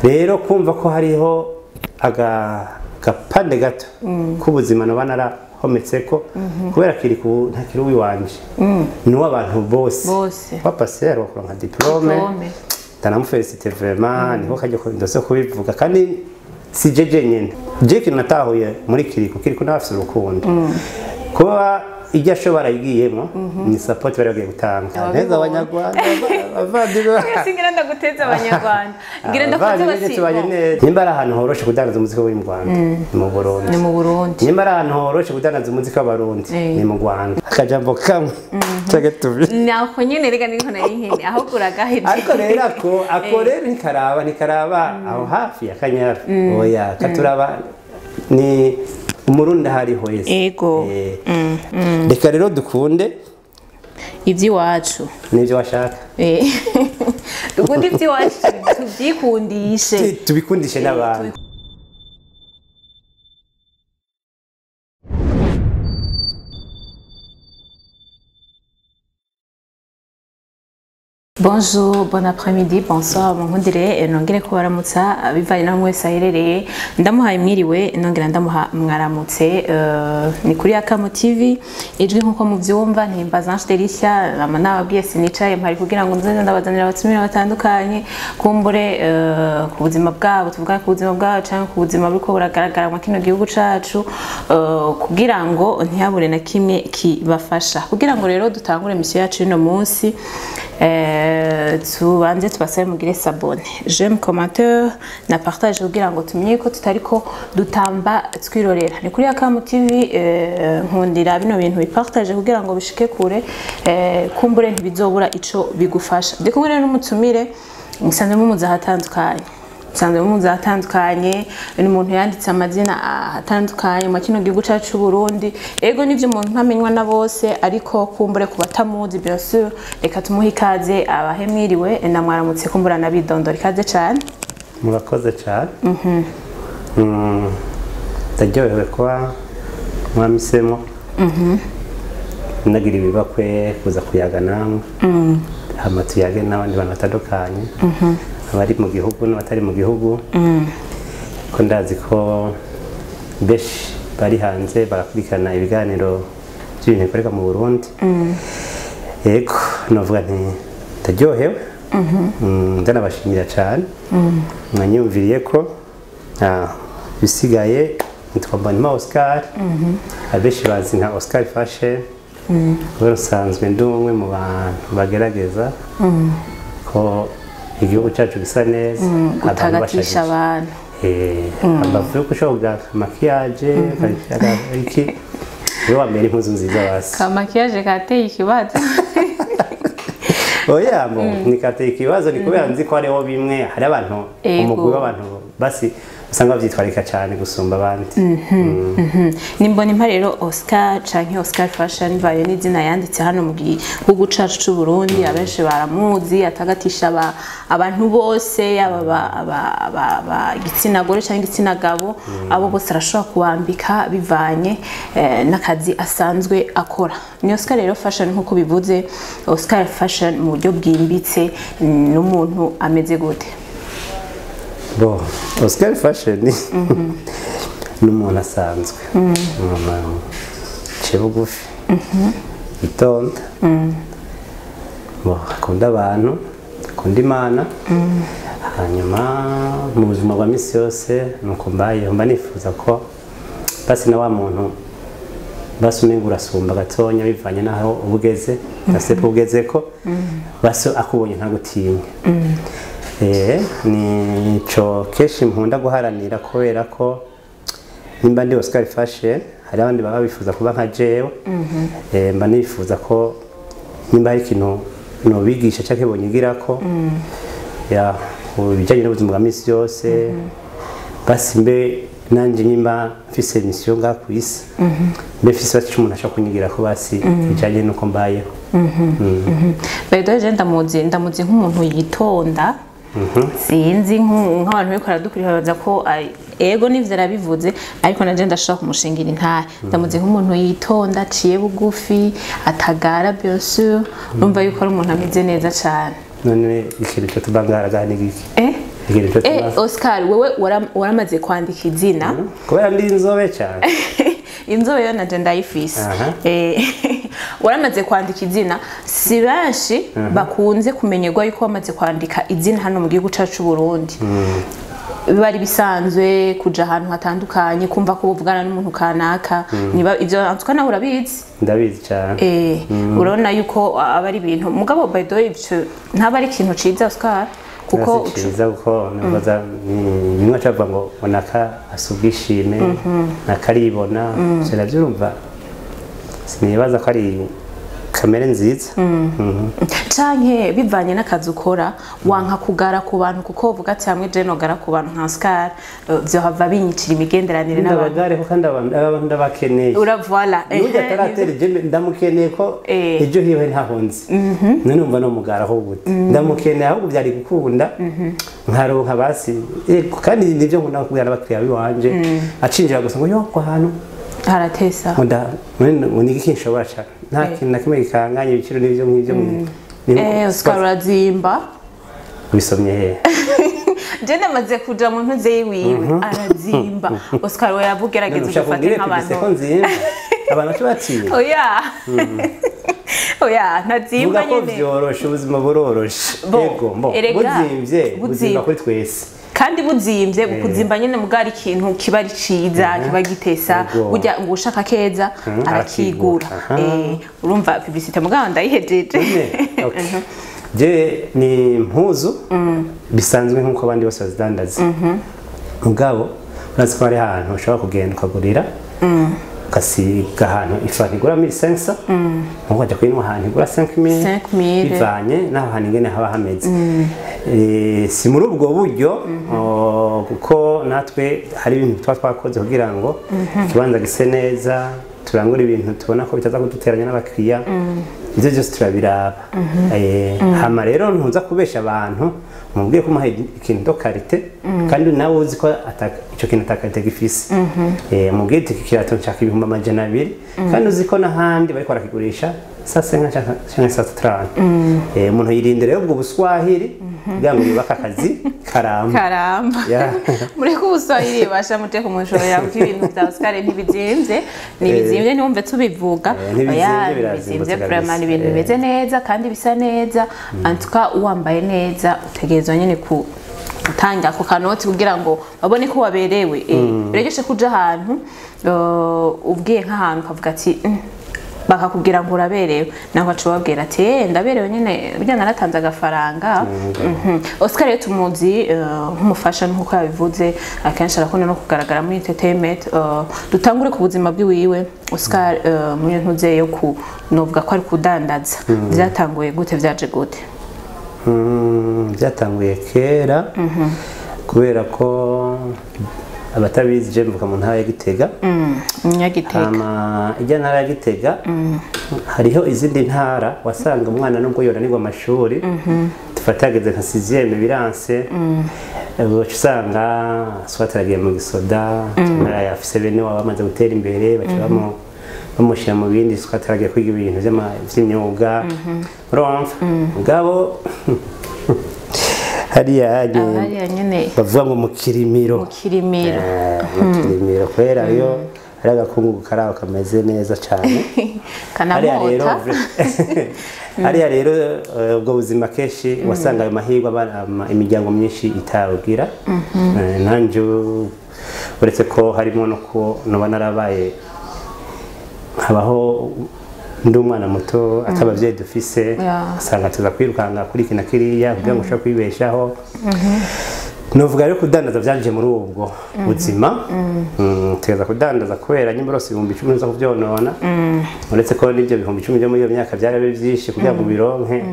Rero kumva ko hariho agapande gato k'ubuzima noba narahometseko, kubera Kirikou ntakiri uwiwanje, ni uw'abantu bose. Bose. Wapase aronka nka diplôme. Diplôme. Ndanamu félicite vraiment, niho kajya ndose kubivuga, kandi si jeje nyene. Je ikintu natahuye muri Kirikou, Kirikou nawe afise urukundo, kuba ijya ashobora yigiyemo ni support bari bagiye gutanga neza Abanyarwanda, abavandimwe. Singira ndaguteza Abanyarwanda, ngira ndakunze. Abavandimwe tubanye neza. Nimba ari ahantu horoshe kudandaza umuziki wo mu Rwanda, ni mu Burundi. Ni mu Burundi. Nimba ari ahantu horoshe kudandaza umuziki w'Abarundi, ni mu Rwanda. Akajambo kamwe canke tubiri. Nako nyene rega niko nari nkene ahubwo uragaheje. Ariko rero ako rero ntikaraba aho hafi ya Kanyaru, oya, katuraba ni Umurundi ahari hose. Reka rero dukunde iby'iwacu. N'ibyo washaka. Dukunde iby'iwacu, tubyikundishe. Tubikundishe n'abantu. Bonjour, bon après-midi, bonsoir, munkundire nongere kubaramutsa bivanye naho mwese aherereye. Ndamuhaye mwiriwe, nongera ndamuha mwaramutse. Ni kuri Akamo TV, ijwi nkuko muvyumva ntimbaza Ange Delicia. Ama nababwiye sinicaye mpari kugira ngo nze ndabazanira abatumire batandukanye, kumbure ku buzima bwabo, tuvuga ku buzima bwabo canke ku buzima buriko buragaragara mu kino gihugu cacu, kugira ngo ntihabure na kimwe kibafasha. Kugira ngo rero dutangure mission yacu y'uno munsi, tubanze tubasabe mugire s'abonner, j'aime, commentaire na partage, kugira ngo tumenye ko tutariko dutamba twirorera. Ni kuri Akamo TV. Nkundira bino bintu bipartage kugira ngo bishike kure, kumbure ntibizobura ico bigufasha. Ndi kumwe rero n'umutumire musanzwe mumuzi ahatandukanye, musanzwe mumuzi ahatandukanye. Ni umuntu yanditse amazina atandukanye mu kino gihugu cyacu c'u Burundi. Ego nivyo, umuntu ntamenywa na bose, ariko kumbure ku batamuzi, bien sûr, reka tumuhe ikaze, abahe mwiriwe na mwaramutse, kumbura nabidondora. Ikaze cyane. Murakoze cyane. Ndaryohewe kuba mwamisemo nagira ibibakwe kuza kuyaga namwe, hama tuyage n'abandi bantu batandukanye, abari mu gihugu n'abatari mu gihugu, ko ndazi ko benshi bari hanze barakurikirana ibiganiro by'ibintu bikorerwa mu Burundi. Yego, novuga nti ndaryohewe. Ndanabashimira cyane mwanyumviriye ko bisigaye. Nitwa Mbonimpa Oscar, abenshi bazi nka Oscar Fashion, kubera usanzwe ndi umwe mu bantu bagerageza ko igihugu cyacu gisa neza, abantu gutagatisha bashajije. Abantu. Ambavu yuko ushobora kugira maquillage iki, wowe wambere impuzu nziza basi. Ka maquillage kateye ikibazo. Oya, mo nikateye ikibazo ni kubera nzi ko hariho bimwe, hari abantu, umugwi w'abantu basi usanga bavyitwarika cyane gusumba abandi. Ni Mbonimpa rero Oscar canke Oscar Fashion, bivaye n'izina yanditse hano mu gihugu cacu c'u Burundi. Abenshi baramuzi, atagatisha abantu bose, yaba igitsina gore canke igitsina gabo, abo bose arashobora kubambika bivanye n'akazi asanzwe akora. Ni Oscar rero Fashion nkuko bivuze. Oscar Fashion mu buryo bwimbitse n'umuntu ameze gute? Bo, Oscar Fashion ni umuntu asanzwe, umuntu aciye bugufi, yitonda, bo akunda abantu, akunda Imana. Hanyuma mu buzima bwa misi yose nuko mbayeho, mba nifuza ko basi na wa muntu basi umenga urasumba gatonya bivanye n'aho uba ugeze na step ugezeko, basi akubonye ntagutinye. Nico kenshi nkunda guharanira, kubera ko nimba ndi Oscar Fashion, hari abandi baba bifuza kuba nka jewe. Mba nifuza ko nimba hari ikintu nobigisha canke bonyigirako ya ku bijanye n'ubuzima bwa misi yose, basi mbe nanje nimba mfise mission ngaha ku isi, mbe mfise basi ico umuntu ashobora kunyigirako basi bijanye n'uko mbayeho. By the way, je ndamuzi nk'umuntu yitonda. Sinzi nk'abantu bariko baradukurikira baza ko ego nivyo arabivuze, ariko nanje ndashobora kumushingira intahe. Ndamuzi nk'umuntu yitonda, aciye bugufi, atagara, bien sûr. Urumva yuko ari umuntu ameze neza cane. None ikintu cyo tubangaraga ni giki? Eh. Ikintu cyo Oscar, wewe waramaze kwandika izina. Kubera ndi inzobe cyane. Inzobe yo naje ndayifise. Waramaze kwandika izina, si benshi bakunze kumenyerwa yuko wamaze kwandika izina hano mu gihugu cacu Burundi. Bari bisanzwe kuja ahantu hatandukanye kumva ko buvugana n'umuntu kanaka, niba ivyo antuka nawe urabizi. Ndabizi cyane. Urabona yuko aba ari ibintu mugabo by the way ivyo ntaba ari ikintu ciza Oscar, kuko ciza kuko nibaza nimwe cava ngo onaka asubwishime nakaribona siravyurumva, sinibaza ko ari kamere nziza. Canke bivanye n'akazi ukora wanka kugara ku bantu, kuko uvuga ati hamwe je nogara ku bantu nka Oscar vyo hava binyicira imigenderanire n'abantu. Ndabagare ko kandi abantu ndabakeneye. Uravoila. Nujya taratera je ndamukeneye ko ejo hiwe ntahonze. None numva no mugara ho gute. Ndamukeneye ahubwo byari gukunda nkaronka basi. Kandi nivyo nkunda kubwira abakiriya biwanje acinjira gusa ngo yo ko hano haratesa. Ngo niki nshobora cyane. Nta kintu na kimwe gikanganye ibiciro n'ibyo nk'ibyo. Oscar urazimba. Bisomye he? Je namaze kuja mu ntuze yiwiwe arazimba. Oscar we yabugerageza gufata nk'abantu. Abantu cyo batiye. Oya. Oya, ntazimba nyene. Vuga ko vyoroshe, ubuzima buroroshe. Yego, mbo. Buzimvye, buzimba kuri twese. Kandi buzimvye, kuzimba nyene mugari ikintu kiba ari ciza, kiba gitesa, burya ngo ushaka keza arakigura. Urumva publicité mugabo ndayihejeje. Je ni impuzu bisanzwe nkuko abandi bose bazidandaza. Mugabo urazi ko hari ahantu ushobora kugenda ukagurira ukasiga ahantu ifanta igura 1500, nkuko wajya kuyinywa ahantu igura 5000, bivanye n'aho hantu ingene haba hameze. Si muri ubwo buryo kuko natwe hari ibintu tuba twakoze kugira ngo ikibanza gise neza, turangure ibintu tubona ko bitaza kuduteranya n'abakiriya, ivyo byose turabiraba. Hama rero ntuza kubesha abantu mubwiye ko muhaye ikintu do karite kandi nawe uzi ko ico kintu atakarite gifise. Mubwiye ati kirato nshaka 200,000 kandi uzi ko n'ahandi bariko barakigurisha sasa nka canke sasa 30. Umuntu yirindira ubwo buswahili kugira ngo yubake akazi karamba. Karamba. Muri ko ubuswahili basha mute kumushorera kuko ibintu bya Oscar ntibizimvye, nibizimvye ntiwumve tubivuga. Oya, ntibizimvye vraiment ibintu bimeze neza kandi bisa neza. En tout cas uwambaye neza utegerezwa nyene ku gutanga ku kanoti kugira ngo babone ko waberewe. Biregeshe kuja ahantu ubwiye nk'ahantu ukavuga ati bakakubwira ngo uraberewe, naho baca babwira ati ndaberewe nyene burya naratanze agafaranga. Oscar rero tumuzi nk'umufasha nk'uko yabivuze, akenshi arakunda no kugaragara muri entertainment. Dutangure ku buzima bwiwiwe Oscar muri ntuze yo ku novuga ko ari kudandaza. Byatanguye gute, vyaje gute? Byatanguye kera kubera ko abatabizi je mvuka mu ntara ya Gitega. Nyagitega. Hama ijya ntara ya Gitega hariho izindi ntara wasanga umwana nubwo yoranirwa amashuri tufatageze nka 6e biranse, usanga swataragiye mu gisoda, ntara ya afise bene wabamaze gutera imbere baca bamushira mu bindi, swataragiye kwiga ibintu vy'imyuga. Urumva mugabo hariya nyene bavuga ngo mu kirimiro. Mu kirimiro. Mu kirimiro kwera yo ari agakungu karaho kameze neza cyane. Kanamota. Hariya rero ubwo buzima kenshi wasanga ayo mahirwe imiryango myinshi itawugira. Nanje uretse ko harimo no ko noba narabaye habaho ndi umwana muto atabavyeyi dufise, asanga tuza kwirukanga kuri kina kiriya kugira ngo ushobore kwibeshaho. Novuga rero kudandaza vyanje muri ubwo buzima. Tegeza kudandaza kubera nyimba rose 10,000 uza kuvyonona. Uretse ko n'ivyo 10,000 byo muri iyo myaka byarabe byinshi kugira ngo bironke,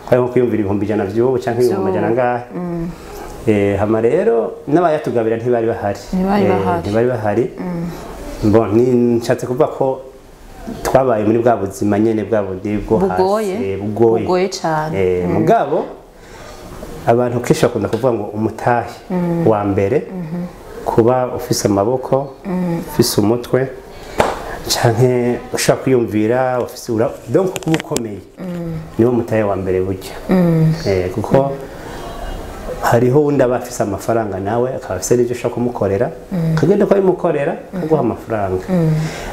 kwari nko kwiyumvira 100,000 vy'ubu canke 100,000 ngahe. Hama rero n'abayatugabira ntibari bahari. Ntibari bahari. Bon, nshatse kuvuga ko twabaye muri bwa buzima nyene bwa bundi bwo hasi, bugoye cyane. Mugabo abantu kenshi bakunda kuvuga ngo umutahe wa mbere kuba ufise amaboko, ufise umutwe canke ushaka kwiyumvira ufise donc kuba ukomeye niwo mutahe wa mbere burya. Kuko Hariho wundi aba afise amafaranga nawe akaba afise n'ibyo ushobora kumukorera, akagenda ukabimukorera akaguha amafaranga.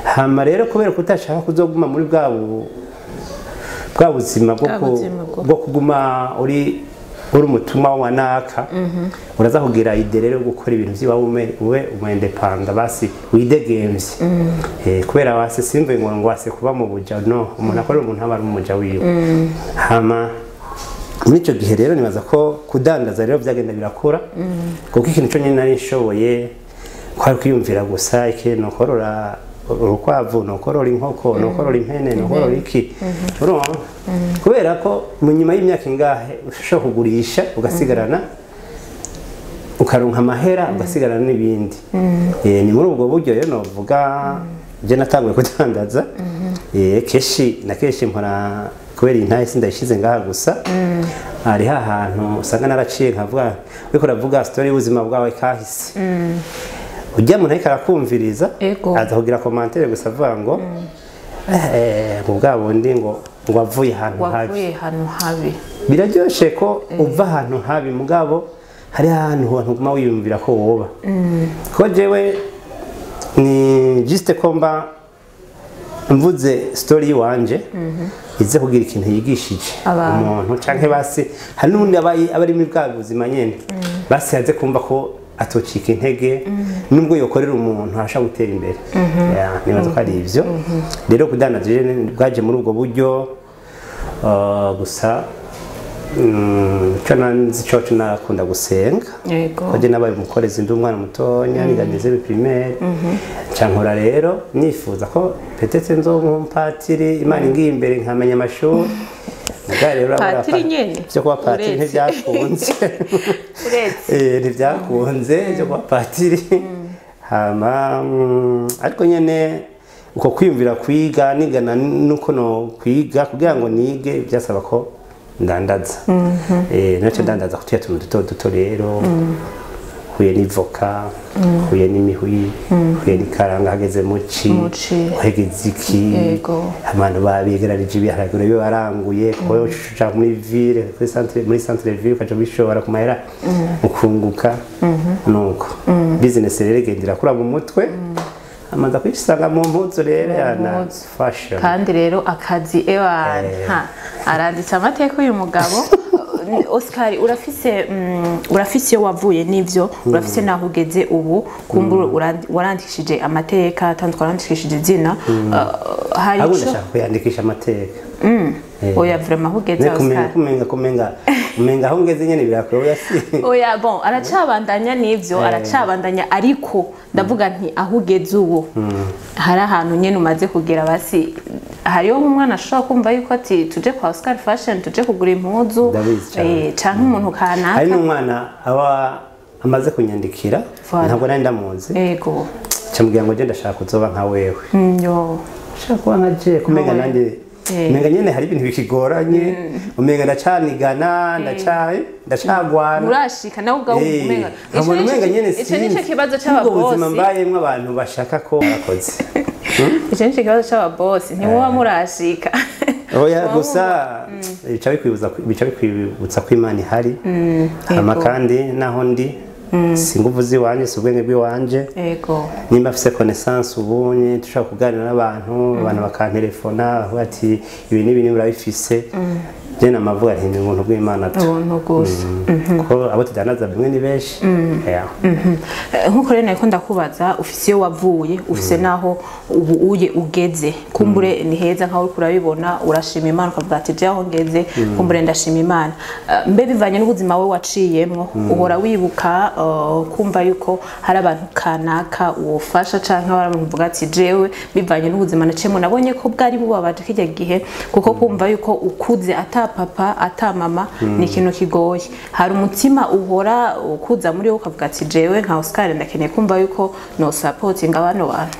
Hama rero kubera ko utashaka kuzoguma muri bwa buzima bwo kuguma uri umutumwa wa naka, uraza kugira idée rero yo gukora ibintu by'iwawe ube umwendepanda basi widegemvye. Kubera wase simve ngo wase kuba mu buja, no umuntu akorera umuntu aba ari umuja wiwe. Hama muri icyo gihe rero nibaza ko kudandaza rero byagenda birakura, kuko ikintu cyo nyine nari nshoboye kwari kwiyumvira gusa ikintu korora urukwavu, no korora inkoko, no korora impene, no korora iki. Urumva? Kubera ko mu nyuma y'imyaka ingahe ushobora kugurisha ugasigarana, ukaronka amahera, ugasigarana n'ibindi. Ni muri ubwo buryo rero novuga je natanguye kudandaza. Keshi na keshi mpora kubera intahe sindayishize ngaha gusa. Hari ahantu usanga naraciye nkavuga uriko uravuga story y'ubuzima bwawe kahise. Ujya muntu ariko arakumviriza aza kugira commentaire gusa avuga ngo ngo bwa bundi ngo wavuye ahantu habi. Wavuye ahantu habi. Biraryoshe ko uva ahantu habi, mugabo hari ahantu uguma wiyumvira ko woba. Ko jewe ni juste ko mba mvuze story yiwanje ize kugira ikintu yigishije umuntu, canke basi hari n'undi aba ari muri bwa buzima nyene basi yaze kumva ko atocika intege nubwo yokorera umuntu ashaka gutera imbere. Nibaza ko ari ivyo. Rero kudandaza bwaje muri ubwo buryo gusa cyo nanzi cyo nakunda gusenga. Koje nabaye umukorezi ndi umwana mutonya niga primaire. Ncankora rero nifuza ko peut-être nzo nk'umupatiri Imana ingiye imbere nkamenya amashuri. Patiri nyene byo kuba patiri ntibyakunze. Ntibyakunze byo kuba patiri. Hama ariko nyene uko kwiyumvira kwiga nigana nuko no kwiga kugira ngo nige byasaba ko ndandaza. Nacyo ndandaza kutuya tuntu duto duto rero. Huye n'ivoka, huye n'imihwi, huye n'ikaranga hageze muci, hageze iki. Abantu babigeranije ibiharage byo baranguye ko uca muri ville, kuri centre, muri centre ville ukaja bishobora kumahera ukunguka. Nuko business rero igendera kuri mu mutwe. Amaza kwisanga mu mpuzu rero yana fashion. Kandi rero akazi ewa aranditse amateka uyu mugabo. Oscar, urafise iyo wavuye n'ivyo, urafise naho ugeze ubu, kumbura warandikishije amateka atandukanye, warandikishije izina. Hari ico ndashaka kuyandikisha amateka. Oya vraiment aho ugeze Oscar. Kumenga aho ngeze nyene birakwiye si. Oya bon, aracabandanya n'ivyo, aracabandanya ariko ndavuga nti aho ugeze ubu hari ahantu nyene umaze kugera basi hariyo umwana ashobora kumva yuko ati tuje kwa Oscar Fashion tuje kugura impuzu canke umuntu kanaka. Hari n'umwana aba amaze kunyandikira ntabwo nari ndamuzi. Yego. Cyamubwira ngo je ndashaka kuzoba nka wewe. Yo. Shaka kuba nka je kumenga nanje umenga nyene hari ibintu bikigoranye, umenga ndacanigana, ndacagwana. Urashika nawe ubwawe umenga. Umenga nyene ico nico kibazo c'ababosi. Ubuzima mbayemwe abantu bashaka ko bakoze. Ico nico kibazo c'ababosi, ntiwoba murashika. Oya gusa bica bikwibutsa ko Imana ihari. Hama kandi naho ndi si nguvu ziwanje, si ubwenge bw'iwanje. Yego. Nimba afise connaissance ubunye dushobora kuganira n'abantu, abantu bakantelefona bavuga ati ibi n'ibi ni urabifise. Je namavuga nti ni ubuntu bw'Imana tu. Ubuntu gusa. Ko abo tudanaza bimwe ni benshi. Nkuko rero nariko ndakubaza ufise iyo wavuye, ufise naho ubu uye ugeze. Kumbure ni heza nkaho uriko urabibona, urashima Imana ukavuga ati je aho ngeze, kumbure ndashima Imana. Mbe bivanye n'ubuzima we waciyemwo, uhora wibuka kumva yuko hari abantu kanaka wofasha canke hari abantu uvuga ati jewe bivanye n'ubuzima naciyemwo nabonye ko bwari bubabaje kirya gihe, kuko kumva yuko ukuze ata papa ata mama ni ikintu kigoye. Hari umutima uhora ukuza muri wo ukavuga ati jewe nka Oscar ndakeneye kumva yuko no supporting abano bantu.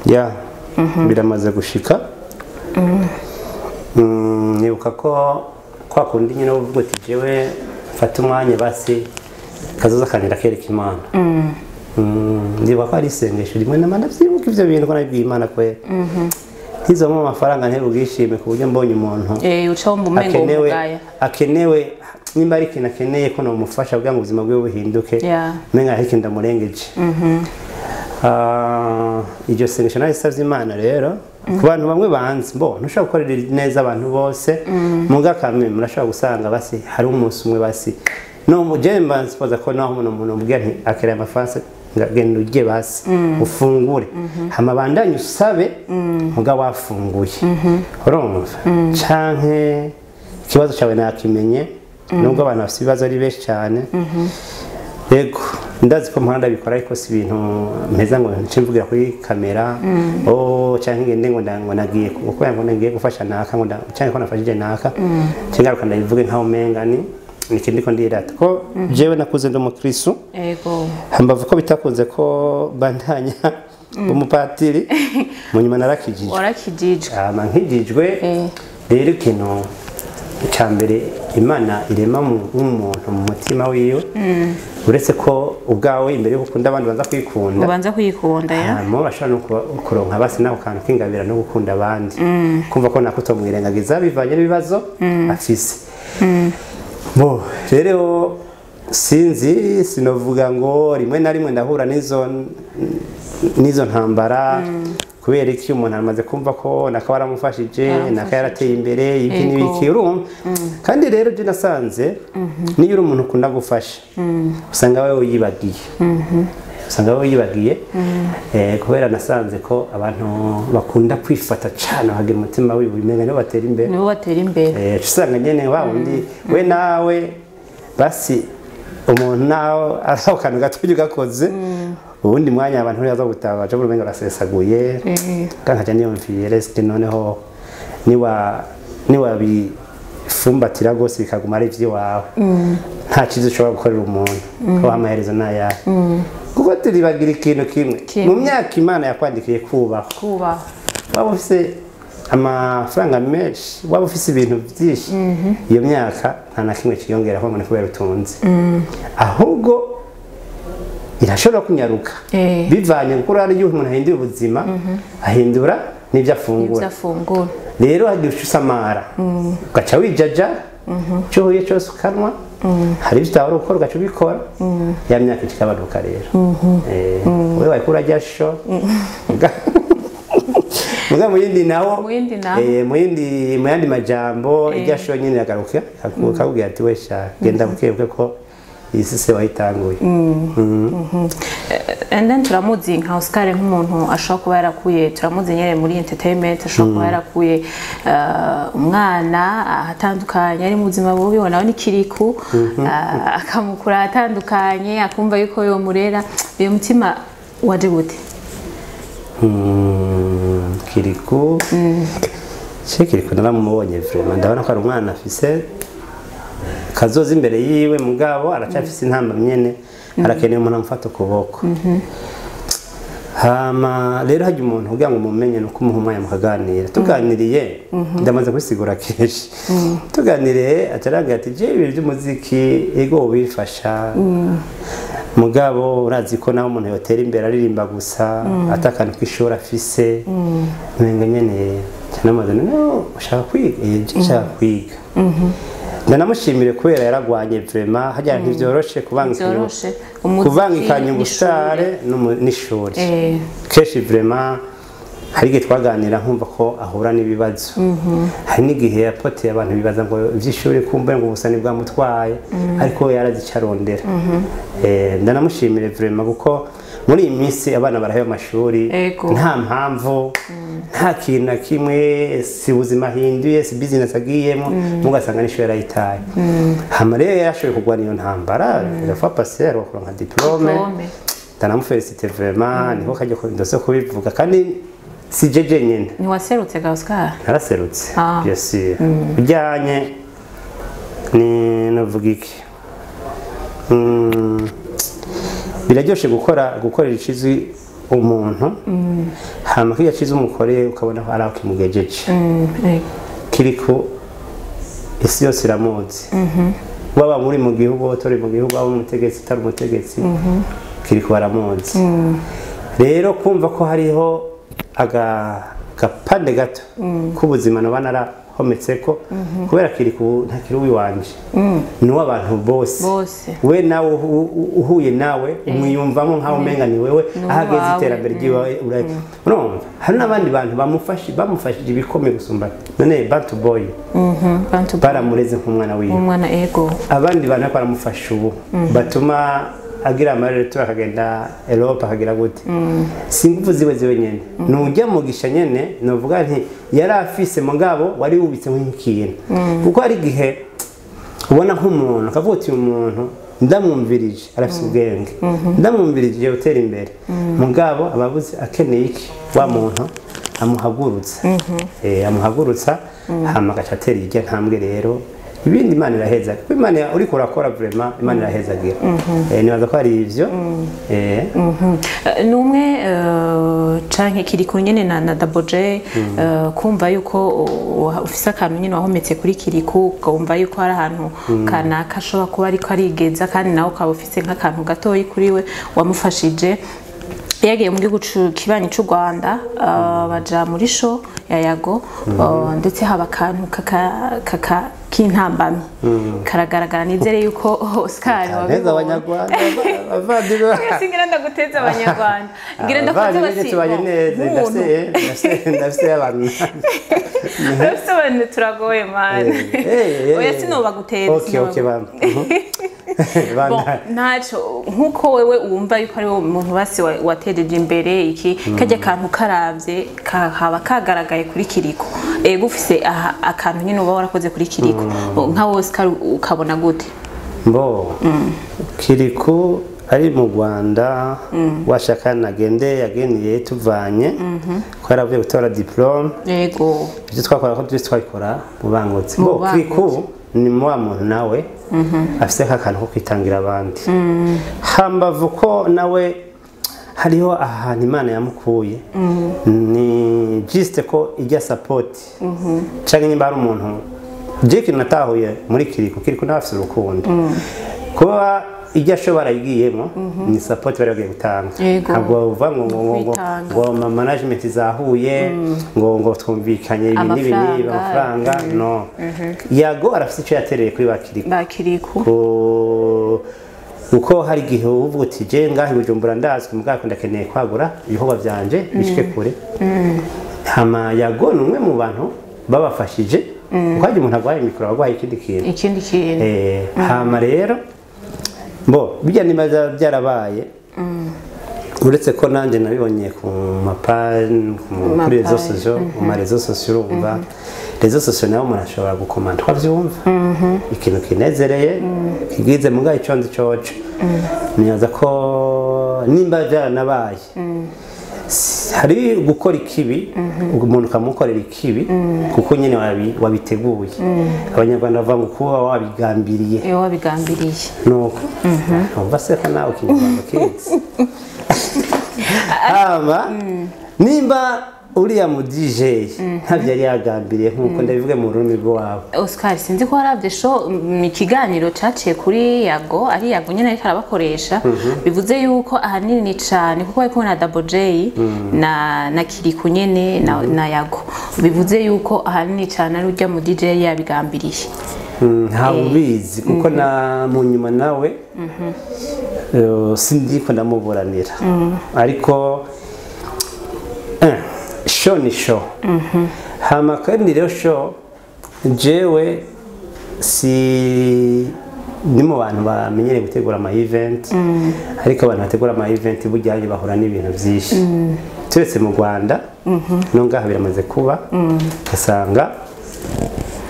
Ya, biramaze gushika. Nibuka ko kwa kundi nyine uvuga ati jewe mfata umwanya basi kazoza kanira kereka Imana. Ndibuka ko ari isengesho rimwe nama ndavyibuka ivyo bintu ko nabibwiye Imana kwe. Ntizompa amafaranga ntibugishime ku buryo mbonye umuntu uca wumva umengo umugaya. Akenewe nimba ari ikintu akeneye ko nomufasha kugira ngo ubuzima bwiwe buhinduke, Yeah. menga hari ikintu ndamurengeje. Iryo sengesho narisavye Imana rero ku bantu bamwe banzi bo ntushobora gukorera neza abantu bose, muga kamwe murashobora gusanga basi hari umunsi umwe basi no muje mbansipoza ko naho umuntu mubwira nti akereye amafaranga, genda urye basi ufungure, hama bandanye usabe muga wafunguye, urumva? Canke ikibazo cyawe nakimenye, nubwo abantu bafite ibibazo ari benshi cyane. Yego, ndazi ko mpora ndabikora, ariko si ibintu mpeza ngo nce mvugira kuri kamera, oh, canke ngende ngo ngo nagiye kuko ngo ngiye gufasha naka, ngo canke ko nafashije naka, nce ngaruka ndabivuge nkaho umenga ni ikindi ko ndirata ko jewe nakuze ndi umukristo. Hambavu ko bitakunze ko bandanya umupatiri, mu nyuma narakijijwe. Warakijijwe. Hama nkijijwe rero, ikintu cya mbere Imana irema mu muntu, mu mutima wiwe, uretse ko ubwawe imbere yo gukunda abandi banza kwikunda. Ubanza kwikunda, ya. Hama bashobora no kuronka basi nako kantu k'ingabira no gukunda abandi, kumva ko nako utomwirengagiza bivanye n'ibibazo afise. Bo rero sinzi, sinovuga ngo rimwe na rimwe ndahura n'izo ntambara, kubera iki umuntu amaze kumva ko naka waramufashije, naka yarateye imbere, iki n'ibiki, urumva? Kandi rero byo nasanze niyo uri umuntu ukunda gufasha, usanga wowe wiyibagiye, usanga wowe wiyibagiye. Kubera nasanze ko abantu bakunda kwifata cyane bagira umutima wibumenga nibo batera imbere. Nibo batera imbere. Usanga nyene wa wundi we nawe basi umuntu nawe ari ako kantu gatoya ugakoze, ubundi mwanya abantu baza gutaha baca umenga barasesaguye. Kandi nkaca niyumviye resike noneho niwa niwabifumbatira rwose bikaguma ari ivy'iwawe, nta cyiza ushobora gukorera umuntu ko amaherezo n'ayahe, kuko turibagira ikintu kimwe. Kimwe. Mu myaka Imana yakwandikiye kubaho, Kubaho. waba ufise amafaranga menshi, waba ufise ibintu byinshi, iyo myaka nta na kimwe kiyongeraho ngo ni kubera utunze, ahubwo irashobora kunyaruka bivanye kuko urabona iyo umuntu ahinduye ubuzima, ahindura n'ibyo N'ibyo afungura. afungura. Rero hagiye uca usamara, ugaca wijaja, icyo uhuye cyose ukanwa, hari ibyo utahora ukora ugaca ubikora, ya myaka ikagabanuka. Rero wewe wariko urarya sho muga mu yindi naho Mu yindi naho. Mu yindi, mu yandi majambo, irya sho nyine yagaruka akakubwira ati: "We sha, genda buke buke ko iyi si se wayitanguye." And then turamuzi nka Oscar nk'umuntu ashobora kuba yarakuye, turamuzi nyine muri entertainment, ashobora kuba yarakuye umwana ahatandukanye ari mu buzima bubi, nawe ni Kiriku, akamukura ahatandukanye, akumva yuko yomurera. Uyu mutima waje gute? Kiriku ce Kiriku naramubonye, vraiment ndabona ko ari umwana afise kazoza imbere yiwe, mugabo aracyafise intamba nyene, arakeneye umuntu amufata ukuboko. Hama rero hajya umuntu kugira ngo umumenye nuko umuha umwanya mukaganira. Tuganiriye, ndamaze kubisigura kenshi, tuganiriye atarambwira ati: "Je ibintu by'umuziki ego bifasha, mugabo urazi ko nawe umuntu yotera imbere aririmba gusa atakantu k'ishuri afise, umenga nyene." Cyane no ushaka kwiga? Je nshaka kwiga. Ndanamushimire kubera yaragwanye vraiment, hajya ntivyoroshe kubangikanya Ntivyoroshe. Umuziki kubangikanya n'ishure. Ubusare n'ishuri. Kenshi vraiment hari igihe twaganira nkumva ko ahura n'ibibazo, hari n'igihe yapoteye abantu bibaza ngo iby'ishuri kumva ngo ubusani bwamutwaye, ariko we yarazi icyo arondera. Ndanamushimire vraiment kuko muri iyi minsi abana baraheba amashuri nta mpamvu, nta kintu na kimwe, si ubuzima ahinduye, si business agiyemo, mugasanga n'ishuri yarayitaye. Hama rero yarashoboye kurwana iyo ntambara, la fois passée aronka nka diplôme. Diplôme. Ndanamufelicite vraiment, niho kajya ndose kubivuga, kandi si jeje nyene. Ntiwaserutse ga Oscar? Naraserutse. Ah. Bien sûr, ujyanye ni navuga iki, biraryoshe gukorera icizi umuntu, hama kirya ciza umukoreye ukabona ko ari aho kimugejeje. Kiriko isi yose iramuzi, waba muri mu gihugu, utari mu gihugu, waba umutegetsi, utari umutegetsi, Kiriko baramuzi. Rero kumva ko hariho agapande gato k'ubuzima noba nara narahometseko kubera Kiriku ntakiri uwiwanje, ni uw'abantu bose. Bose. We nawe uhuye nawe umwiyumvamo nkaho umenga ni wewe ahageze Uwawe. Iterambere ryiwe urumva hari n'abandi bantu bamufashije ibikomeye gusumba none Bantu Boy. Bantu. Baramureze nk'umwana wiwe. Umwana, ego. Abandi bantu bariko baramufasha ubu batuma agira amarere akagenda Europe akagira gute, si ingufu ziwe ziwe nyene, nujya mugisha nyene. Novuga nti yari afise mugabo wari wubitse nk'ikintu, kuko hari igihe ubona nk'umuntu akavuga uti uyu muntu ndamwumvirije arafise ubwenge, ndamwumvirije gutera imbere, mugabo ababuze akeneye iki, wa muntu amuhagurutsa, amuhagurutsa hama agaca atera irya ntambwe. Rero ibindi Imana iraheza, kuko Imana uriko urakora vraiment Imana irahezagira. Nibaza ko ari ivyo. Ni umwe canke Kiriku nyene na Double J, kumva yuko ufise akantu nyene wahometse kuri Kiriku, ukumva yuko hari ahantu kanaka ashobora kuba ariko arigeza, kandi nawe ukaba ufise nk'akantu gatoyi kuri we wamufashije. Yagiye mu gihugu kibanyi c'u Rwanda, baja muri show ya Yago, ndetse haba akantu kaka k'intambamyi karagaragara. Nizere yuko Oscar neza. Wabibonye. Abanyarwanda abavandimwe. Singira ndaguteza abanyarwanda, ngira ndakuze. Abavandimwe Basi tubanye neza. nk'umuntu. Ndafise abantu. Urafise abantu, turagoye man. Oya, sinobaguteza. Okay, bana. Bon, ntaco, nkuko wewe wumva yuko ari wowe muntu basi watejeje imbere iki kajya kantu karavye haba kagaragaye kuri Kiriko, ego ufise aha akantu nyine uba warakoze kuri Kiriko, nka Oscar ukabona gute? Mbo Kiriku ari mu Rwanda, washaka nagende yageneye tuvanye ko yaravuye gutora diplôme. Ibyo twakora ko byose twabikora mu bangutse. Mu Bo bangutse. Kiriku ni wa muntu nawe afise akantu ko kwitangira abandi, hambavu ko nawe hariho ahantu Imana yamukuye, ni juste ko ijya support canke nimba hari umuntu. Je ikintu natahuye muri Kiriku, Kiriku nawe afise urukundo, kuba ijya ashobora yigiyemo ni support bari bagiye gutanga. Ntabwo bavuga ngo Kwitanga. ngo ama management zahuye, ngo twumvikanye ibi n'ibi n'ibi. Amafaranga. Amafaranga no Yago arafise icyo yatereye kuri ba Kiriku. Ba Kiriku. Kuko hari igihe uvuga uti je ngaho i Bujumbura ndazwi, mugabo ndakeneye kwagura ibikorwa vyanje bishike kure. Hama Yago ni umwe mu bantu babafashije, kuko hari umuntu agwaye mikoro agwaye ikindi kintu. Ikindi kintu. Hama rero bo bijya niba byarabaye, uretse ko nanjye nabibonye ku mapage, kuri réseaux Mapaji. sociaux, mu ma réseaux sociaux. Urumva réseaux sociaux nawe umuntu ashobora gukomanda uko abyumva, ikintu kinezereye kigize mugaye icyo nzi coco. Nibaza ko nimba byaranabaye, hari gukora ikibi, umuntu ukamukorera ikibi kuko nyine wabiteguye. Abanyarwanda bavuga ngo kuba wabigambiriye. Iyo wabigambiriye. Nuko umva se ko nawe ikinyarwanda kizi. Hama nimba uriya mu DJ ntabyo yari yagambiriye, nk'uko ndabivuge mu rurimi rw'iwabo. Oscar, sinzi ko waravye show, ikiganiro caciye kuri Yago, ari Yago nyene ariko arabakoresha, bivuze yuko ahanini cane kuko bari kumwe na Double J na Kiriku nyene na Yago, bivuze yuko ahanini cane ari urya mu DJ yari yabigambiriye. Ntawe ubizi, kuko na mu nyuma nawe sindiko ndamuburanira, ariko show ni show. Hama kandi rero show, jewe si ni mu bantu bamenyereye gutegura ama event, ariko abantu bategura ama event burya bahura n'ibintu byinshi, turetse mu Rwanda no ngaha biramaze kuba, ugasanga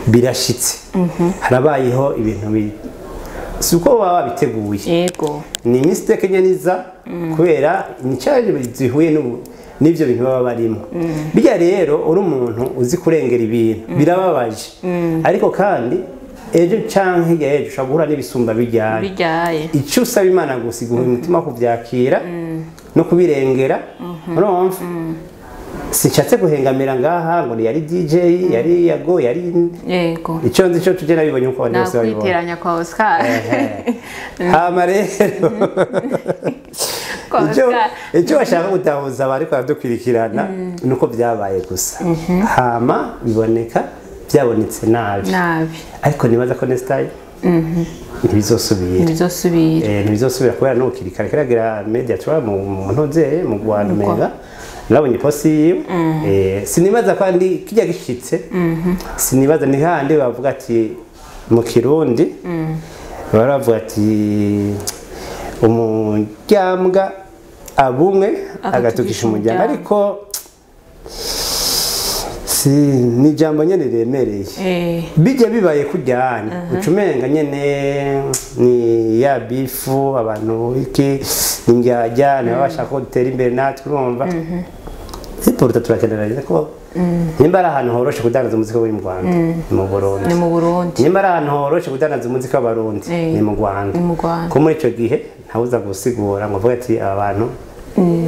birashitse harabayeho ibintu si uko baba babiteguye. Ni mistake nyene iza kubera ni challenge zihuye n'ivyo bintu baba barimo. Bijya rero uri umuntu uzi kurengera ibintu birababaje, ariko kandi ejo canke hirya y'ejo ushobora guhura n'ibisumba bijyanye. Bijyaye. Icyo usaba Imana gusa, iguha umutima wo kubyakira no kubirengera. Urumva sinshatse guhengamira ngaha ngo yari DJ, yari Yago, yari icyo nzi cyo tujye nabibonye uko abandi bose babibonye. Nakwiteranya kwa Oscar. Hama rero Kwa Oscar. Icyo bashaka gutahuza abariko baradukurikirana ni uko byabaye gusa, hama biboneka. Byabonetse nabi nabi, ariko nibaza ko next time ntibizosubira. Ntibizosubira. Ntibizosubira kubera n'ubu kiri kare karagira media tour mu ntozeye mu Rwanda, umenga nabonye post yiwe. Sinibaza kandi kijya gishitse, sinibaza ni handi bavuga ati mu Kirundi baravuga ati umuryambwa abumwe agatukisha umuryango, ariko si ni jambo nyene riremereye. Bijya bibaye kujyana ucumenga nyene ni ya bifu abantu iki injyajya nabasha ko dutera imbere natwe, urumva siporo turakenera ko nimba ari ahantu horoshe kudandaza umuziki wo mu Rwanda ni mu Burundi, ni mu Burundi. Nimba ari ahantu horoshe kudandaza umuziki w'Abarundi ni mu Rwanda, ni mu Rwanda. Ko muri ico gihe ntawuza gusigura ngo avuge ati aba bantu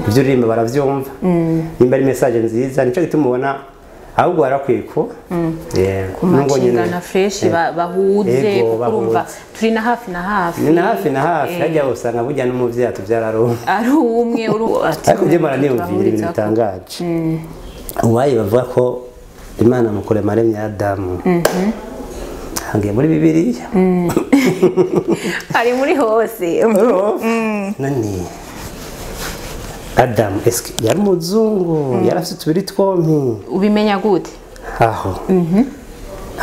ibyo uririmba baravyumva, nimba ari message nziza nico gituma ubona ahubwo barakwiye ko kumacinga na fresh bahuze, kuko turi na hafi na hafi, ni na hafi na hafi hajya usanga burya n'umuvyeyi atuvyara ari umwe. Ariko je mara niyumvira ibintu bitangaje. Uwaye bavuga ko Imana mu kurema aremye Adamu, hangiye muri Bibiliya ari muri hose. Nani Adam eske yari umuzungu, yarafite utubiri twompi? Ubimenya gute? Aho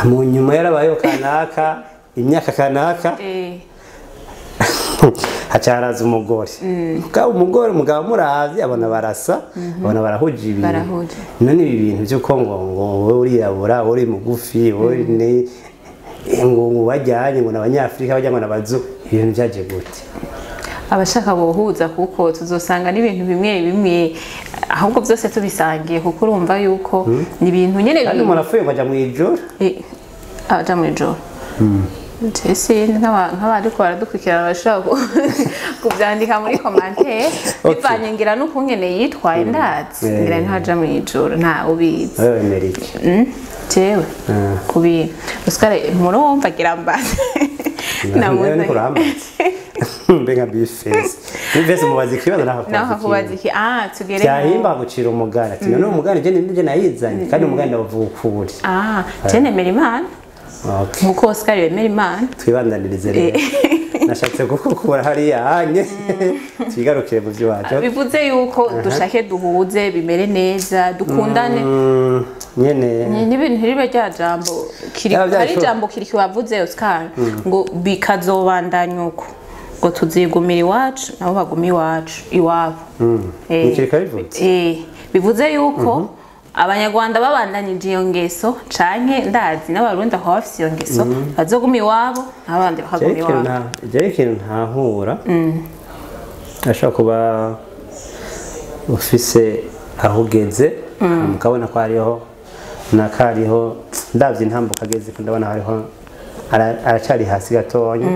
mu nyuma yarabayeho kanaka imyaka kanaka, hacaraza umugore. Mugabo umugore umugabo muravye abona barasa, abona barahuje ibintu. None ibi bintu by'uko ngo wowe urirabura, uri mugufi, wowe ni ngo bajyanye ngo n'abanyafrika bajya ngo n'abazu, ibintu byaje gute? Abashaka bohuza kuko tuzosanga n'ibintu bimwe bimwe ahubwo byose tubisangiye, kuko urumva yuko ni ibintu nyene. Kandi umuntu apfuye ngo aja mu ijoro, aja mu ijoro. Jesse nk'abariko baradukurikirana bashobora kubyandika muri commentaire bivanye ngira n'ukungene yitwaye, ndazi ngira ntaja mu ijoro nta ubizi. Wewe Amerika jewe kubi Oscar murumva gira mbaze namuze mbenga bifese bifese mubaza ikibazo nakubaza iki tugere cyahimba gucira umugara ati none umugara je nje nayizanye kandi umugara ndavukuri je nemera Imana. Nkuko Oscar yemera Imana twibandanirize rero. Nashatse gukukura hariya hanye twigarukire mu byacu. Bivuze yuko dushake duhuze bimere neza dukundane nyene n'ibintu ribe rya jambo kiri ari jambo kiri kiwavuze Oscar ngo bikazobandanya uko ngo tuzigumira iwacu nabo baguma iwacu iwabo. Bivuze yuko Abanyarwanda babandanyije iyo ngeso canke ndazi n'Abarundi aho bafise iyo ngeso bazoguma iwabo n'abandi bakaguma iwabo. Je ikintu ntahura ashobora kuba ufise aho ugeze mukabona ko hariho nakariho ndavye intambuka ageze ko ndabona hariho aracari hasi gatonya.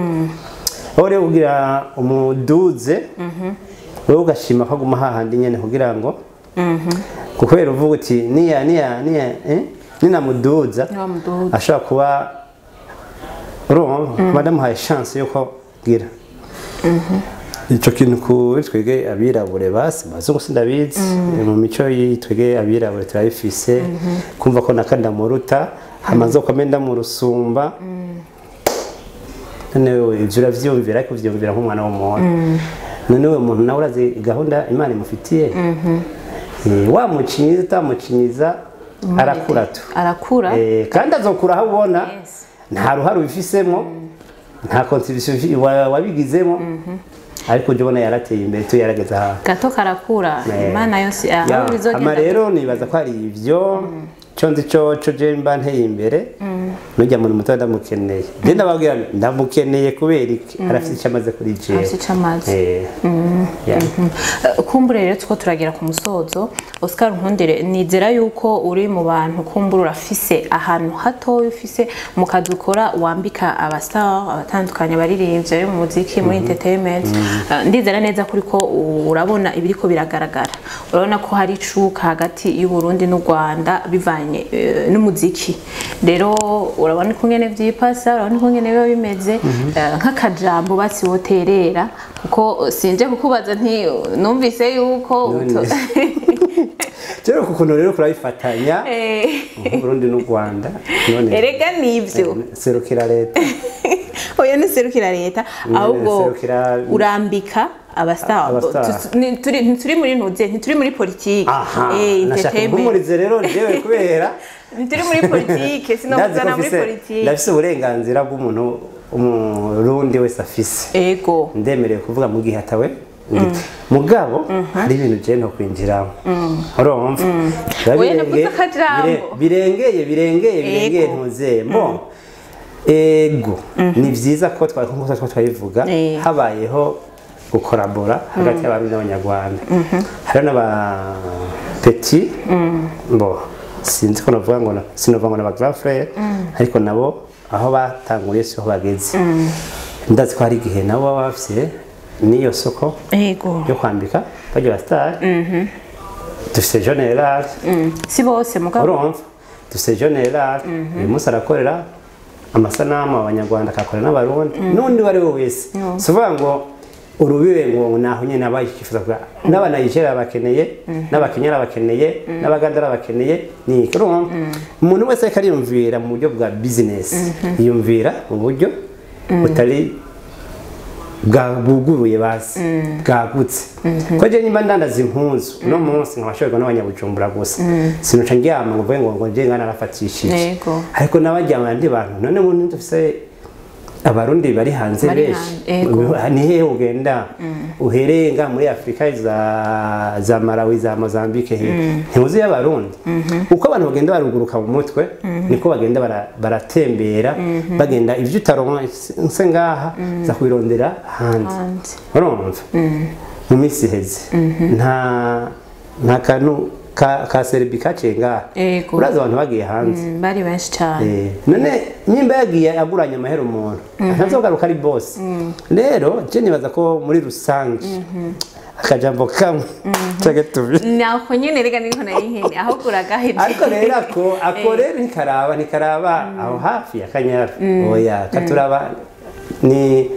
Aho rero kugira umuduze wewe ugashima ko aguma hahandi nyene kugira ngo kubera uvuga uti niya niya niya ninamuduza ashobora kuba urumva badamuhaye chance yuko gira ico kintu kuri twege abirabure basi bazungu sindabizi mu mico yitwege abirabure turabifise kumva ko nakanda muruta hamaze komenda mu rusumba. None wewe ivyo uravyumvira ariko uvyumvira nk'umwana w'umuntu. None wewe umuntu nawe urazi gahunda Imana imufitiye. Wamucinyiza utamucinyiza arakura tu arakura kandi azokura aho ubona nta ruhare ubifisemo nta contribution wabigizemo ariko uje ubona yarateye imbere tu yarageze aha gato karakura Imana yose aho bizogenda. Rero nibaza ko ari ivyo cyo nzi cyo je mba nteye imbere nujya muri muto ndamukeneye je ndababwira ndamukeneye kubera iki arafite icyo amaze kuri je arafite icyo amaze. Kumbure rero tuko turagira ku musozo Oscar Nkundire, nizera yuko uri mu bantu kumbura urafise ahantu hato ufise mu kazi ukora wambika abastar abatandukanye baririmbye mu muziki muri entertainment. Ndizera neza kuri ko urabona ibiriko biragaragara, urabona ko hari icuka hagati y'u Burundi n'u Rwanda bivanye n'umuziki. Rero urabona ko ngene vyipasa, urabona ko ngene biba bimeze nk'akajambo basi woterera kuko sinje kukubaza nti numvise yuko Rero kukuntu rero kurabifatanya Burundi n'u Rwanda none erega nivyo serukira leta. Oya, ni serukira leta ahubwo urambika abastar. Turi muri ntuze, ntituri muri politike. Nashaka guhumurize rero jewe kubera ntituri muri politike, sinokuzana muri politike. Ndafise uburenganzira bw'umuntu umurundi wese afise. Ego. Ndemerewe kuvuga mu gihe atawe. Mugabo hari ibintu je no kwinjiramo. Urumva? Birengeye ntuze. Bon. Ego. Ni vyiza ko twabivuga habayeho gukorabora hagati y'abarundi n'abanyarwanda. Hari n'aba petit bo sinzi ko navuga ngo sinovuga ngo n'aba grand frère, ariko nabo aho batanguriye siho bageze. Ndazi ko hari igihe nabo baba bafise niyo soko yo kwambika bajya ba star. Dufise general si bose mugabo urumva dufise general uyu munsi arakorera amasanamu abanyarwanda akakorera n'abarundi n'undi wari we wese. Si uvuga ngo urubibe ngo naho nyene abayifuza kuba n'aba Nigeria bakeneye n'abakenya bakeneye n'abaganda bakeneye ni urumva umuntu wese ariko ariyumvira mu buryo bwa business, yiyumvira mu buryo butari bwabuguruye basi bwagutse. Ko je nimba ndandaza impuzu uno munsi nkabashoberwa n'abanyabujumbura gusa sinuca ndyama ngo mvuge ngo nje ngana narafatishije, ariko n'abajyama ndi bantu none umuntu dufise abarundi bari hanze benshi ni hehe ugenda uherenga muri Afrika za Malawi za Mozambique he ntiuzi y'abarundi. Uko abantu bagenda baruguruka mu mutwe niko bagenda baratembera bagenda ivyo utaronka nse ngaha za kubirondera hanze. Urumva mu minsi iheze nta kantu ka serbi kacenga uraza abantu bagiye hanze bari benshi cyane. None nimba yagiye aguranya amahera umuntu ntazogaruka ari boss. Rero je nibaza ko muri rusange akajambo kamwe cyangwa tubiri nako nyene rega niko nari nkene aho kuragaheje. Ariko rero ako rero ntikaraba aho hafi ya Kanyaru oya katuraba ni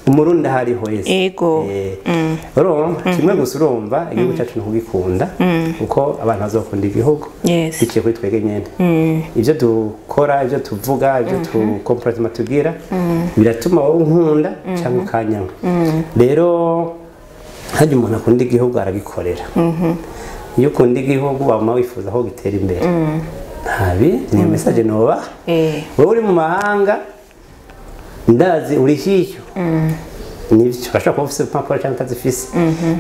umurundi hariho yese. Ego. Urumva kimwe gusa urumva igihugu cyacu ntugikunda uko abantu bazokunda igihugu biciye kuri twege nyene. Ibyo dukora, ibyo tuvuga, ibyo tu comportement tugira biratuma wowe unkunda cyangwa ukanyanga. Rero hajya umuntu akunda igihugu aragikorera. Iyo ukunda igihugu wama wifuza aho gitera imbere. Ntabi ni message noba. Wowe uri mu mahanga ndazi uri hiyo nivyo bashaka kuba ufise impapuro cyangwa utazifise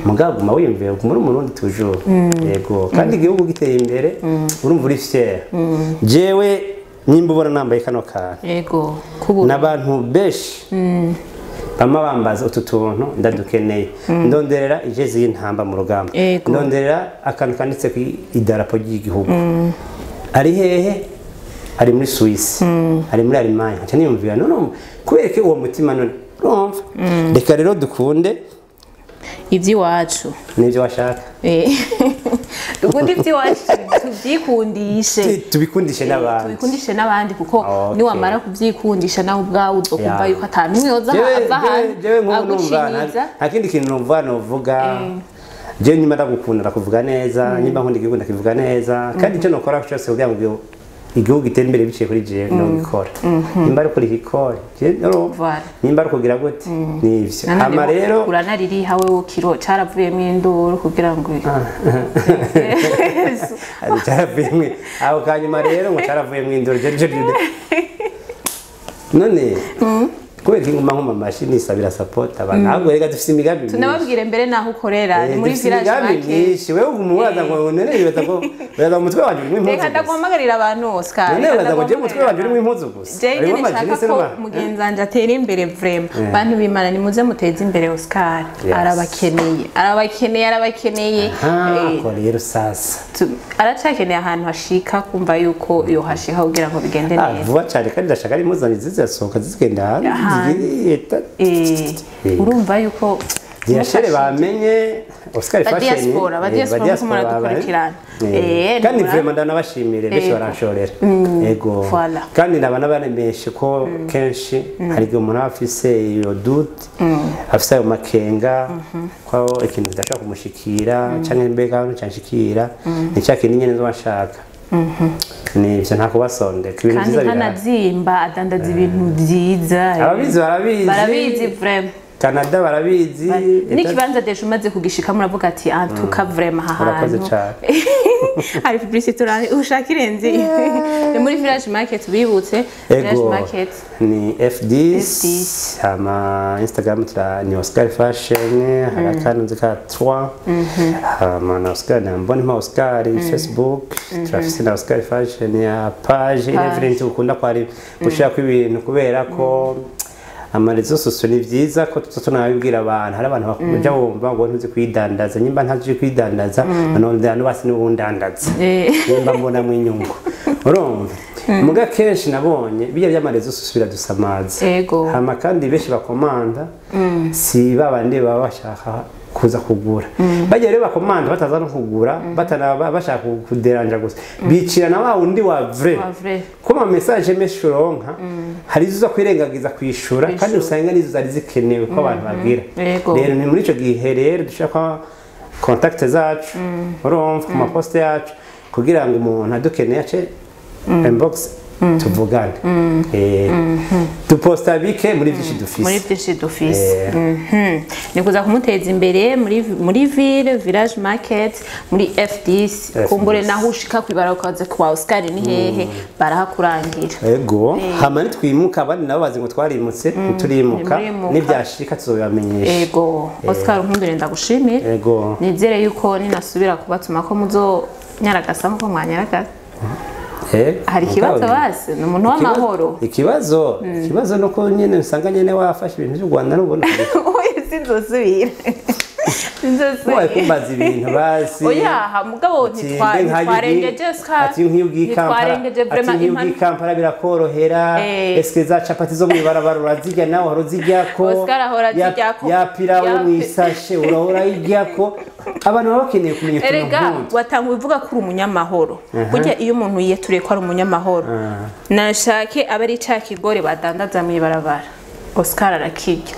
mugabo guma wiyumviye muri umurundi toujours. Yego kandi igihugu giteye imbere urumva uri fier. Jewe nimba ubona nambaye kano kantu yego n'abantu benshi bama bambaza utu tuntu ndadukeneye, ndonderera ijezi y'intamba mu rugamba, ndonderera akantu kanditse ku idarapo ry'igihugu. Ari hehe? Ari muri Suisse, ari muri Allemagne. Nca niyumvira none kubereke uwo mutima none urumva. Reka rero dukunde iby'iwacu nivyo washaka. Dukunde iby'iwacu tubyikundishe, tubikundishe n'abandi, tubikundishe n'abandi kuko niwamara kubyikundisha nawe ubwawe uzokumva yuko atanu yoza ava hanze agucinyiza. Nta kindi kintu numva novuga je nyuma ndagukunda ndakuvuga neza, nyimba nkunda igihugu ndakivuga neza, kandi icyo nokora cyose kugira ngo igihugu gitere imbere biciye kuri jewe no gikora. Nimba ari kuri hikore nimba ari kugira gute nivyo. Hama rero uranaririha wewe kiro caravuyemo induru kugira ngo caravuyemo aho kanyuma rero ngo caravuyemo induru je none kubera ko inguma nkoma mashini isabira support abantu ahubwo rega dufise imigambi myinshi. Tunababwire mbere naho ukorera ni muri village market. Wewe umuwaza ngo none yibaza ko uraza mu mutwe wanje urimo impuzu. Reka ndaguhamagarira abantu Oscar. None uraza ngo je mu mutwe wanje urimo impuzu gusa. Je nyine nshaka ko mugenzi wanje atera imbere vraiment. Bantu bimana ni muze muteze imbere Oscar. Arabakeneye. Arabakeneye arabakeneye. Ko rero sasa. Aracakeneye ahantu hashika kumva yuko iyo hashika kugira ngo bigende neza. Vuba cyane kandi ndashaka ari impuzu zizasohoka zigenda hanze. Urumva yuko zirashere bamenye Oscar Fashion Diaspora, ba diaspora muko muradukurikirana. Kandi vraiment ndanabashimire benshi baranshorera. Ego. Kandi ndaba nabaremeshe ko kenshi hari igihe umuntu afise iyo doute, afise ayo makenga ko ikintu kidashobora kumushikira canke mbega canshikira ni cya kintu nyene nzobashaka. Ni ivyo nta kubasondeka ibintu vyiza birahari. Kandi ntanazimba adandaza ibintu vyiza. Ababizi barabizi. Barabizi vraiment. Canada barabizi. N'ikibanza deshe umaze kugishika muravuga ati en tout cas vraiment aha hantu. Urakoze cyane. Hari publicité ushaka irenze. Ni muri Village Market bibutse. Village Market ni F10. Hama Instagram ni Oscar Fashion, hari akantu ka 3. Hama na Oscar na Mbonimpa Oscar Facebook, turafise na Oscar Fashion ya page event ukunda kwari gushaka ibintu kubera ko amarezo soso ni vyiza ko tutonabibwira abantu. Hari abantu bakuja bumva ngo ntuzi kwidandaza, nyimba ntazi kwidandaza none ndano basi n'ubundandaza nyimba mbona mu inyungu urumva. Muga kenshi nabonye bijya by'amarezo soso biradusamaza. Hama kandi benshi bakomanda si babandi baba bashaka kuza kugura. Bajya rero bakomanda bataza no kugura, batana bashaka kuderanja gusa. Bicira na wa undi wa vrai. Kuma message menshi uronka hari izo kwirengagiza kwishura kandi usanga nizo zari zikenewe ko abantu bagira. Rero ni muri ico gihe rero dushaka contact zacu urumva ku maposte yacu kugira ngo umuntu adukeneye ace inbox tuvugane. Duposta bike muri byinshi dufise. Muri byinshi dufise. Ni kuza kumuteza imbere muri ville Village Market muri F10 kumbure naho ushika kwibara ukaza kwa Oscar ni hehe barahakurangira. Ego. Hama nitwimuka abandi nabo bazi ngo twarimutse turimuka nibyashika tuzobamenyesha. Ego. Oscar nkumbire ndagushimira. Ego. Nizere yuko ninasubira kubatuma ko muzo nyaragasa nko mwanyaragasa. Hari ikibazo basi ni umuntu w'amahoro. Ikibazo nuko nyene usanga nyene wafashe ibintu by'u Rwanda n'ubona. Oya sinzosubira. Oya kumbaza ibintu basi. Oya mugabo ntitwarengeje Oscar. Ati nk'iyo Kampala birakorohera. Eske za capati zo mwibarabara urazirya nawe uhora uziryako. Oscar ahora aziryako. Ya pirawu mwisashe urahora uyiryako. Abantu baba bakeneye kumenya utuntu. Erega watanga uvuga ko uri umunyamahoro. Burya iyo umuntu yiyaturiye ko ari umunyamahoro nashake abe ari ca kigore badandaza mwibarabara. Oscar arakirya.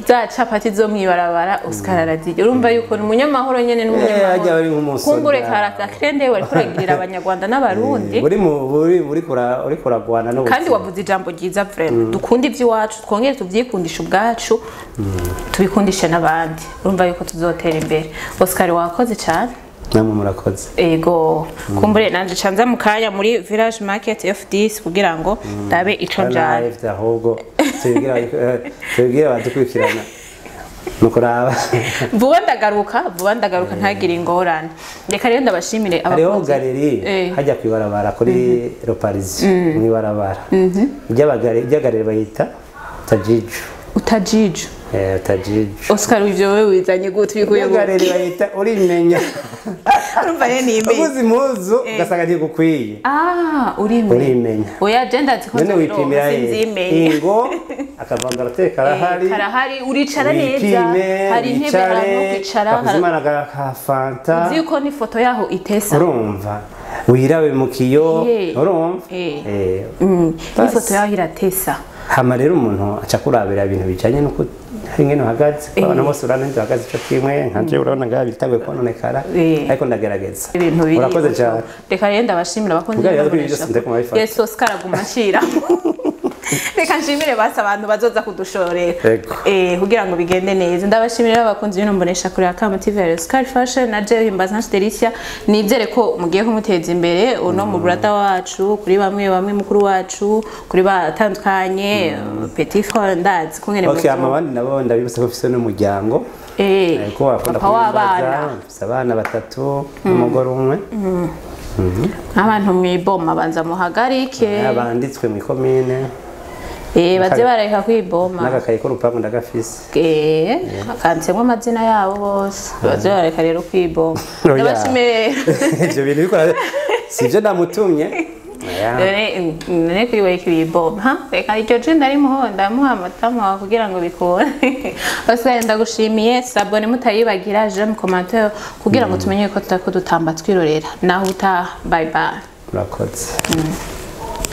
Za capati zo mwibarabara Oscar arazirya. Urumva yuko ni umunyamahoro nyene n'umunyamahoro. Kumbure karata krende wari kuragirira abanyarwanda n'abarundi. Uri kuragwana no. Kandi wavuze ijambo ryiza vraiment. Dukunda ivy'iwacu twongere tuvyikundisha ubwacu tubikundishe n'abandi. Urumva yuko tuzotera imbere. Oscar wakoze cyane. Namwe murakoze. Ego. Kumbure nanje canza mukanya muri Village Market F10 kugira ngo ndabe ico njana. Ahubwo tubwira abadukurikirana nukuraba. Vuba ndagaruka ntagire ingorane. Reka rero ndabashimire abakunzi. Hariho galeri hajya kwibarabara kuri Roparisi mwibarabara. Iby'agaleri bayita Tajiju. Utajiju. Utajiju. Oscar ivyo wewe wizanye gute bikuye gute? Galeri bayita urimenya. Urumva rero ni imenya. Uguze impuzu ugasanga ntigukwiye. Urimenya. Oya je ndazi ko nzimenya. Ingo akavanga arateka karahari. Karahari uricara neza. Hari intebe ahantu kwicara. Bakuzimana ka Fanta. Uzi yuko ni foto yaho itesa. Urumva. Wirabe mu kiyo. Urumva? Ni foto yaho iratesa. Hama rero umuntu aca kurabira ibintu bijanye nuko hari ngene uhagaze abantu bose urabona uhagaze ico kimwe nkanje urabona ngaha bitaguye kononekara ariko ndagerageza. Urakoze cyane. Reka rero ndabashimira abakunzi. Yes Oscar aguma ashira. Reka nshimire basi abantu bazoza kudushorera kugira ngo bigende neza. Ndabashimira abakunzi bino mbonesha kuri Akamo TV Oscar Fashion na Jewe Himbaza Delicia. Nizere ko mugiye kumuteza imbere uno mu brother wacu kuri bamwe mukuru wacu kuri batandukanye Petit Frère ndazi kungene. Okay, amabandi nabo ndabibutsa ko ufise n'umuryango. Ko wakunda kubaza abana batatu n'umugore umwe. Abantu mwiboma banza muhagarike. Abanditswe mu komine. Baze bareka kwiboma. Nagakaye ko rupangu ndagafise. Akanditsemo amazina yabo bose. Baze bareka rero kwiboma. Ndabashimire. Ivyo bintu bikora sivyo ndamutumye. Yeah. None kuri wewe kiri Bob, ha? Reka iryo je ndarimuho, ndamuha amatama kugira ngo bikore. Oscar, ndagushimiye. S'abonner mutayibagira, j'aime, commentaire, kugira ngo tumenye ko tutako dutamba twirorera. Naho utaha, bye bye. Murakoze.